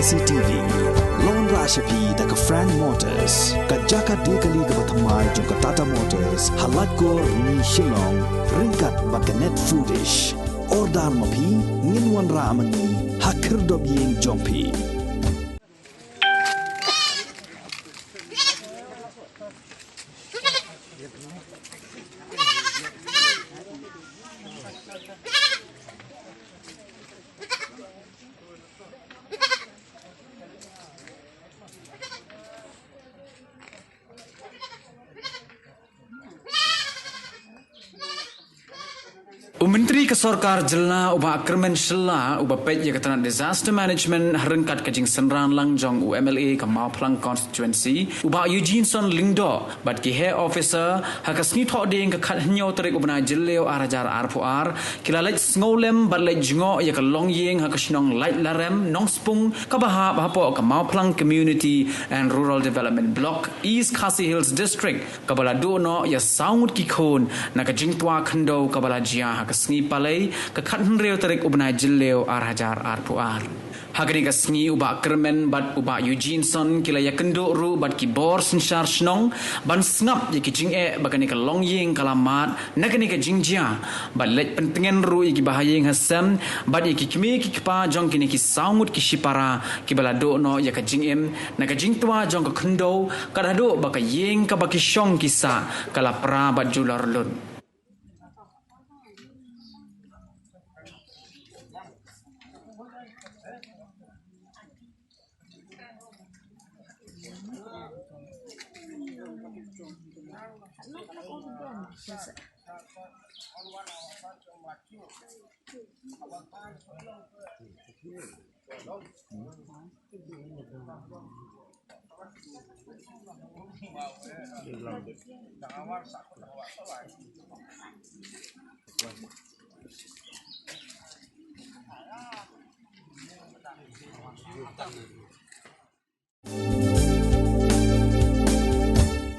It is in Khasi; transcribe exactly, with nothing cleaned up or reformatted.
C T V. Long ra sha phi da ka Frank Motors, ka jaka die kali kaba thymmai jong ka Tata Motors, ha Laitkor, Rni, Shillong, ryngkat bad ka Net Foodish. Order ma phi, ngin wanrah ma ngi ha khyrdop ïing jong phi. U Myntri ka Sorkar Jylla u Bah Kyrmen Shylla uba peit ïa ka tnat Disaster Management ha ryngkat ka jingsynran lang jong u M L A ka Mawphlang Constituency, u Bah Eugeneson Lyngdoh, bad ki heh officer, ha ka sngi Thohdieng ka khathynñiew tarik u bnai Jylliew ar hajar arphew ar, ki la leit sngewlem bad leit jngoh ïa ka longïing ha ka shnong Laitlarem, Nongspung, kaba hap hapoh ka Mawphlang Community and Rural Development Block, East Khasi Hills District, kaba la duh noh ïa saw ngut ki khun na ka jingtwa khyndew kaba la jia ha ka sngi Palei ka khathynriew tarik u bnai Jylliew ar hajar arphew ar. Ha kane ka sngi u Bah Kyrmen bad u Bah Eugeneson ki la ïakynduh ruh bad ki bor synshar shnong ban sngap ïa ki jingeh ba kane ka longïing ka la mad na kane ka jingjia, bad leit pyntngen ruh ïa ki bahaïing hasem bad ïa ki kmie ki kpa jong kine ki saw ngut ki shipara kiba la duh noh ïa ka jingim na ka jingtwa jong ka khyndew, kat haduh ba ka ïing kaba ki shong ki sah ka la pra bad ju la rlut.